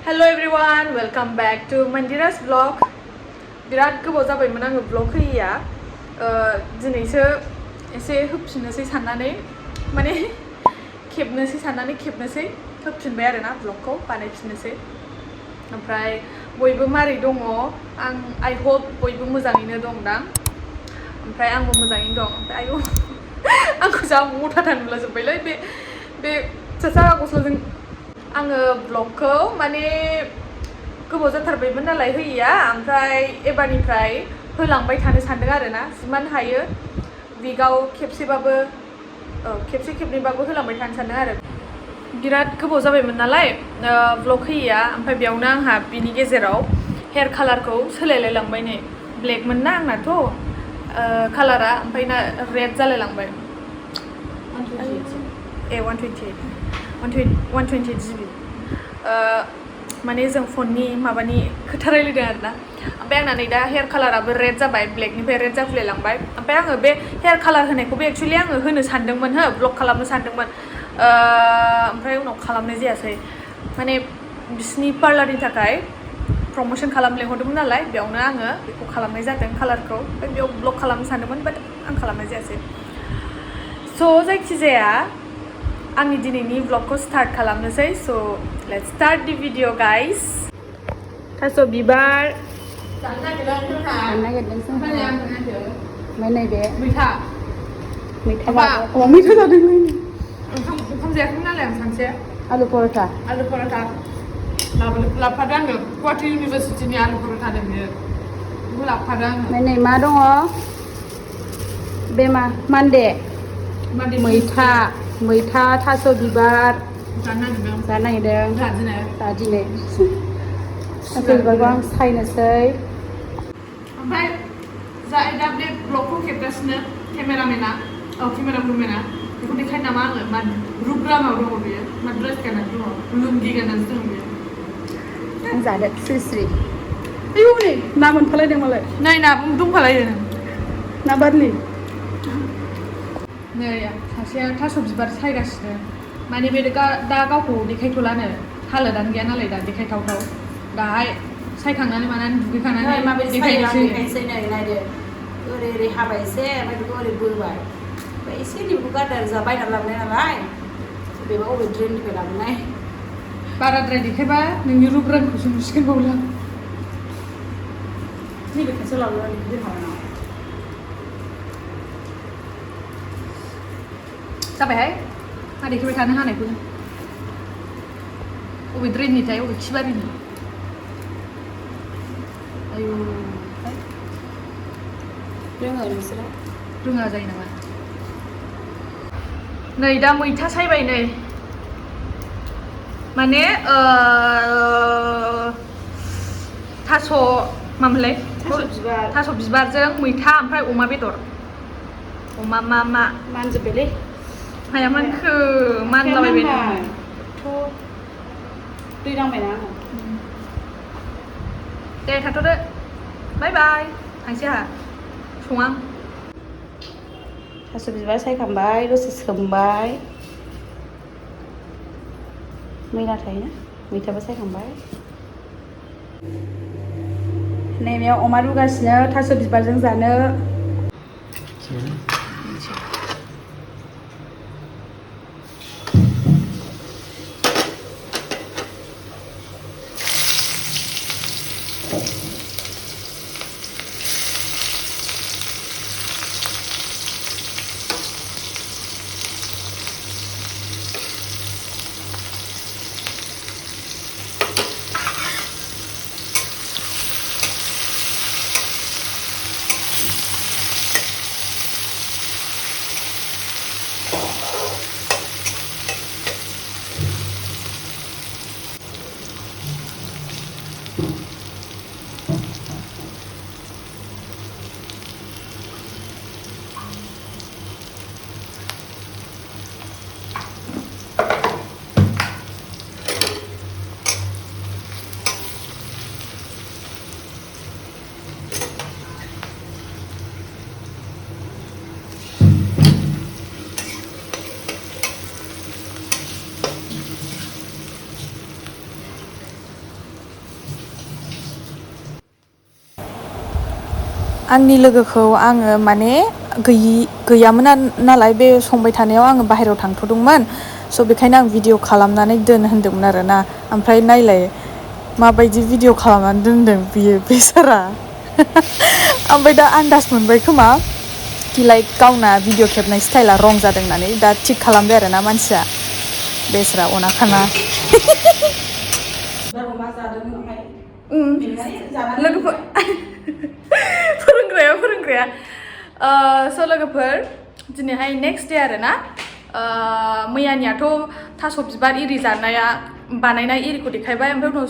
Hello everyone, welcome back to Mandira's vlog. बिराद गोबाव जाबायमोन आङो vlog होयिया दिनैसो एसे होफिननोसै साननानै माने खेबनोसै होफिनबाय आरोना vlogखौ बानायफिननोसै ओमफ्राय बयबो मारै दङ I hope बयबो मोजाङैनो दंदां ओमफ्राय आंबो मोजाङैनो दं ओमफ्राय आयौ आंखौ जा मथाथा नुलाजोब्बायलै बे सासा गस्लाजों आङो vlogखौ माने गोबाव जाथारबायमोन नालाय होयिया ओमफ्राय एबारनिफ्राय होलांबाय थानो सानदों आरोना जिमान हायो वीकआव खेबसेबाबो खेबसे खेबनैबाबो होलांबाय थानो सानदों आरो बिराद गोबाव जाबायमोन नालाय vlog होयिया ओमफ्राय बेयावनो आंहा बिनि गेजेराव हेयार कालारखौ सोलायलाय लांबाय नै ब्लेकमोन ना आंनाथ' कालारा ओमफ्राय ना रेड जालाय लांबाय 128 GB माने जों फननि माबानि खोथा रायलायदों आरोना ओमफ्राय आंना नै दा हेयार कालाराबो रेड जाबाय ब्लेकनिफ्राय रेड जाफैलायलांबाय ओमफ्राय आङो बे हेयार कालार होनायखौबो एक्सुवेलि आङो होनो सानदोंमोन ब्लग खालामनो सानदोंमोन ओमफ्राय उनाव खालामनाय जायासै माने बिसिनि पार्लारनि थाखाय प्रम'सन खालामनो लेंहरदोंमोन नालाय बेयावनो आङो बेखौ खालामनाय जादों कालारखौ ओमफ्राय बेयाव ब्लग खालामनो सानदोंमोन बाट आं खालामनाय जायासै स' जायखिजाया आंनि दिनैनि vlogखौ स्टार्ट खालामनोसै स' let's start the video guys थास' बिबार जानो नागिरदों जोंहा ओमफ्राय नैबे मैथा जादों मैथा जादों ओंखाम जायाखैमोन नालाय आं सानसे आलु पराथा लाबोफादों आङो गुवाहाटि इउनिभारसिटिनि आलु पराथा बियो बेखौ लाबोफादों आङो ओमफ्राय नै मा दङ बे मान्दे मैथा थास' बिबार जानो नागिरदों दिनै थास' बिबारखौ आं सायनोसै ओमफ्राय दा बे ब्लगखौ खेबगासिनो केमेरामेना बेखौ देखायनो नामा आङो मा रुग्रामाव दङ बेयो मा ड्रेस गाननानै दङ लुंगि गाननानै दङ बेयो आं जादो स्रि आयौ नै ना मोनफालायदों मालाय नै नाबो दंफालायो ना बारलि नै सासेया थास' बिबार सायगासिनो माने बे दा गावखौ देखायथ'लानो हालोदानो गैया नालाय दा देखायथावथाव दाहाय सायखांनानै मानानै दुगैखांनानै देखायनोसै नै नायदो ओरै हाबाय एसे ओमफ्राय बेखौ ओरै बोबाय ओमफ्राय एसे निमखौ गारदों जा बायनानै लाबोनाय नालाय बेबा अबे ड्रेननिफ्राय लाबोनाय बाराद्राय देखायबा नोंनि रुग्रानखौसो नुसिगोन बावला नैबे खाथियाव लाबोनानै दोनहाबाय जाबायहाय मा देखायबाय थानो हानायखौनो अबे ड्रेननिथाय अबे खिबारिनि आयु रोङो नोंसोरो रोङा जायो नामा नै दा मैथा सायबाय नै माने थास' मामोनलाय थास' बिबारजों मैथा ओमफ्राय अमा बेदर मा मानजोब्बायलै हाया मानखो मानलाबायबाय दै नांबायना आङो दे थाथ'दो बाय बाय थांसै आंहा सङां थास' बिबार सायखांबाय दसे सोमबाय मैला थायोना मैथाबो सायखांबाय नैबेयाव अमा रुगासिनो थास' बिबारजों जानो आंनि लोगोखौ आङो माने गैयामोन नालाय बे संबाय थानायाव आङो बाहेरायाव थांथ'दोंमोन स' बेखायनो आं भिडिअ खालामनानै दोन होन्दोंमोन आरोना ओमफ्राय नायलाय माबायदि भिडिअ खालामनानै दोनदों बियो बेसारा ओमफ्राय दा आन्दाज मोनबाय खोमा कि लाइक गावना भिडिअ खेबनाय स्टाइला रं जादों होननानै दा थिग खालामबाय आरोना मानसिया बेस्रा अना खाना लोगोफोर फोरोंग्राया स' लोगोफोर दिनैहाय नेक्स्ट डे आरोना मैयानियाथ' थास' बिबार इरि जानाया बानायनाय इरिखौ देखायबाय ओमफ्राय उनाव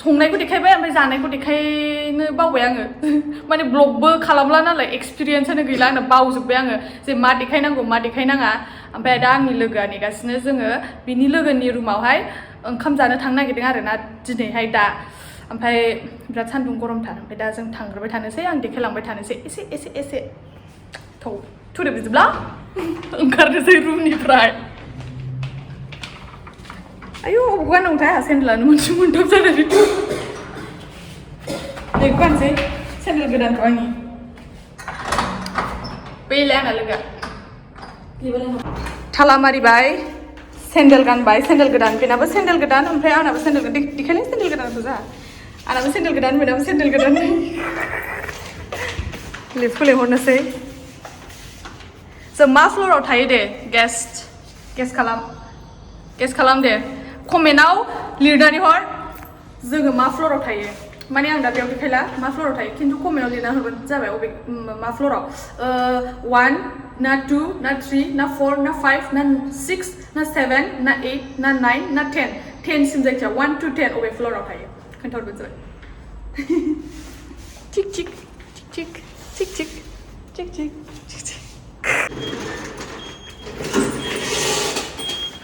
संनायखौ देखायबाय ओमफ्राय जानायखौ देखायनो बावबाय आङो माने ब्लगबो खालामला नालाय एक्सपिरियेन्सआनो गैला आंना बावजोब्बाय आङो जे मा देखायनांगौ मा देखायनाङा ओमफ्राय दा आंनि लोगोआ नेगासिनो जोङो बिनि लोगोनि रुमावहाय ओंखाम जानो थांनो नागिरदों आरोना दिनैहाय दा ओमफ्राय बिराद सान्दुं गरमथार ओमफ्राय दा जों थांग्रोबाय थानोसै आं देखायलांबाय थानोसै एसे थौदो बिदिब्ला ओंखारनोसै रुमनिफ्राय आयौ अबेखौ गाननांगौथाय आंहा सेन्देलानो मोनसे मोनथाम जानानै बेखौ गानसै सेन्देल गोदानखौ आंनि बैलाय आंना लोगोआ थाला मारिबाय सेन्देल गानबाय सेन्देल गोदान बेनाबो सेन्देल गोदान ओमफ्राय आंनाबो सेन्देल गोदान देखायलाय सेन्देल गोदानखौ जा आंनाबो सेन्देल गोदान बेनाबो सेन्देल गोदान लिफ्टखौ लिंहरनोसै जों मा फ्ल'राव थायो दे गेस खालाम दे कमेन्टआव लिरनानै हर जोङो मा फ्ल'राव थायो माने आं दा बेयाव देखायला मा फ्ल'राव थायो खिन्थु कमेन्टआव लिरना हरबानो जाबाय अबे मा फ्ल'राव 1 ना 2 ना 3 ना 4 ना 5 ना 6 ना 7 ना 8 ना 9 ना 10 सिम जायखिया 1 to 10 अबे फ्ल'राव थायो खोन्थाहरबानो जाबाय थिक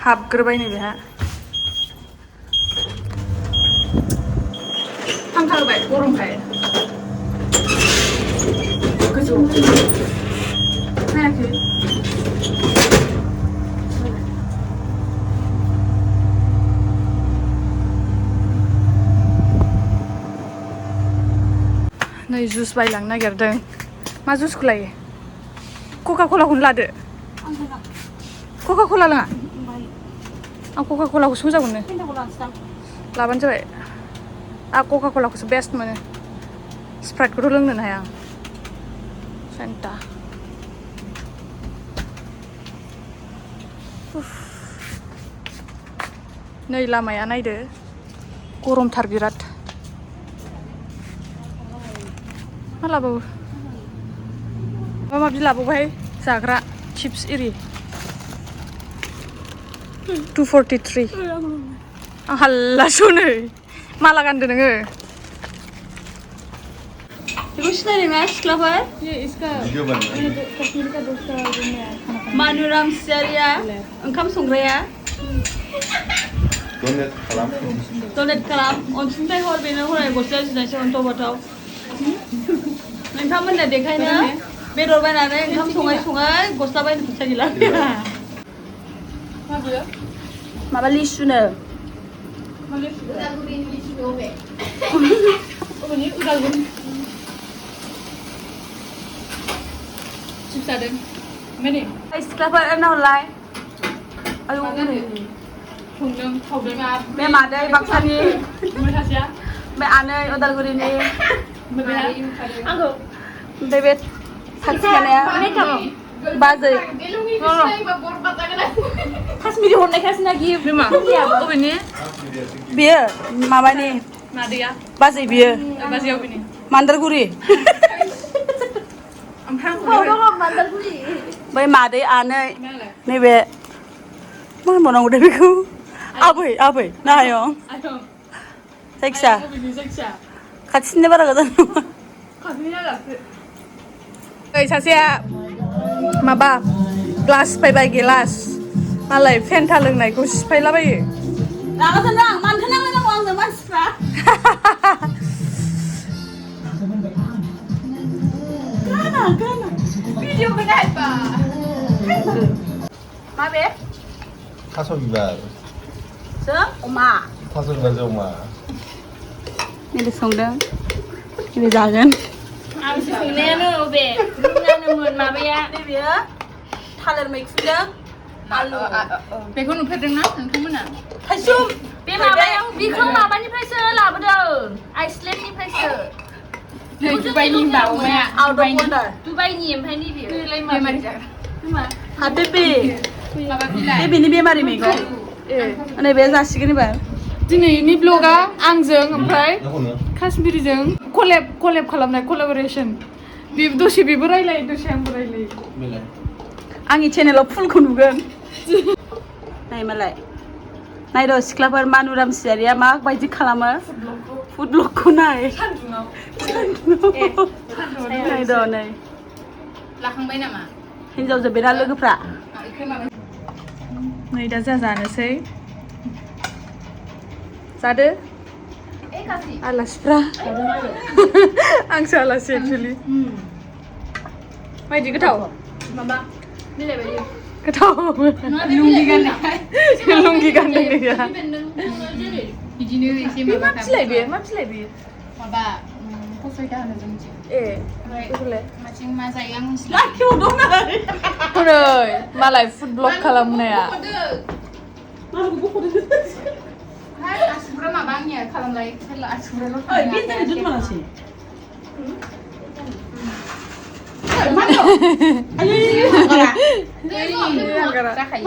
हाबग्रोबाय नै बेहा फांखा होबाय गरमखाय गोजौ नायाखै नै जुस बायलांनो नागिरदों मा जुसखौ लायो कका कलाखौनो लादो कका कला लोङा आं कका कलाखौसो मोजां मोनो लाबानो जाबाय आं कका कलाखौसो बेस्ट मोनो स्प्राइटखौथ' लोंनोनो हाया आं फेन्टा नै लामाया नायदो गरमथार बिराद मा लाबावो माबि लाबावबाय जाग्रा चिप्स इरि 243 आं हाल्लासो नै माला गानदो नोङो देखो सिनायदोंना सिख्लाफोर मानुराम सियारिया ओंखाम संग्राया डनेट खालाम अनसुंथाइ हर बेनो हराय गस्ला जिनायसो अन्थाव बाथाव नोंथांमोननो देखायनो बेदर बायनानै ओंखाम सङै गस्ला बायनो फैसा गैला माबा लिसुनो सिख्लाफोर नाहरलाय बे मादै बाक्सानि बे आनै उदालगुरिनि ओमफ्राय बे साखिनाया बाजै काश्मिरि हरनायखासो ना गिफ्ट बेयो माबानि बाजै बियो मान्दारगुरि बै मादै आनै नैबे मा होनबावनांगौ दे बेखौ आबै नायं जायखिया खाथिनि बारा गोजान नङा सासेया माबा ग्लास बायबाय गिलास मालाय फेन्टा लोंनायखौ सिफायलाबायो रागा जोंदों आं मानोथो नांलायनांगौ आंनो मानसिफ्रा भिडिअ बनायबा माबे थास' बिबार जों अमा थास' बिबारजों अमा नैबे संदों नैबे जागोन आंसो संनायानो बे रुनानोमोन माबाया नैबे थालिर मैखुनजों आलु बेखौ नुफेरदोंना नोंथांमोना थाइसुम बे माबायाव बेखौ माबानिफ्रायसो लाबोदों आइसलेण्डनिफ्रायसो नै दुबाइनि होनबा अमाया आउट अफ अर्डार दुबाइनि ओमफ्राय नैबे बेमारि जाग्रा हा बेबे माबा बिलाइ बेबिनि बेमारि मैगं नैबे जासिगोन एबार दिनैनि ब्लगा आंजों ओमफ्राय नखौनो काश्मीरिजों कलेब खालामनाय कलाबरेसन दसे बेबो रायलायो दसे आंबो रायलायो बेलाय आंनि चेनेलाव फुलखौ नुगोन नाय मालाय नाय र' सिख्लाफोर मानुराम सियारिया माबायदि खालामो फुड ब्लगखौ नाय सान्दुङाव नाय र' नै लाखांबाय नामा हिनजावजों बेना लोगोफ्रा नै दा जा जानोसै जादो आलासिफ्रा आंसो आलासि एक्सुलि माबायदि गोथाव माबा बिलाइ बायदि गोथाव लुंगि गाननाय लुंगि गानदों गैया बिदिनो एसे मा बिलाइ बेयो मा बिलाइ बेयो माबा फसयथा होनो जोंनिथिं ए बेखौलाय माथिं मा जायो आं मिथिला लाखियाव दं नै हनै मालाय फुड ब्लग खालामनाया आसुगुरा माबा आंनिया खालामलाय आसुगुराल' ओइ बे जानो दोनमालासै आयै जाखायो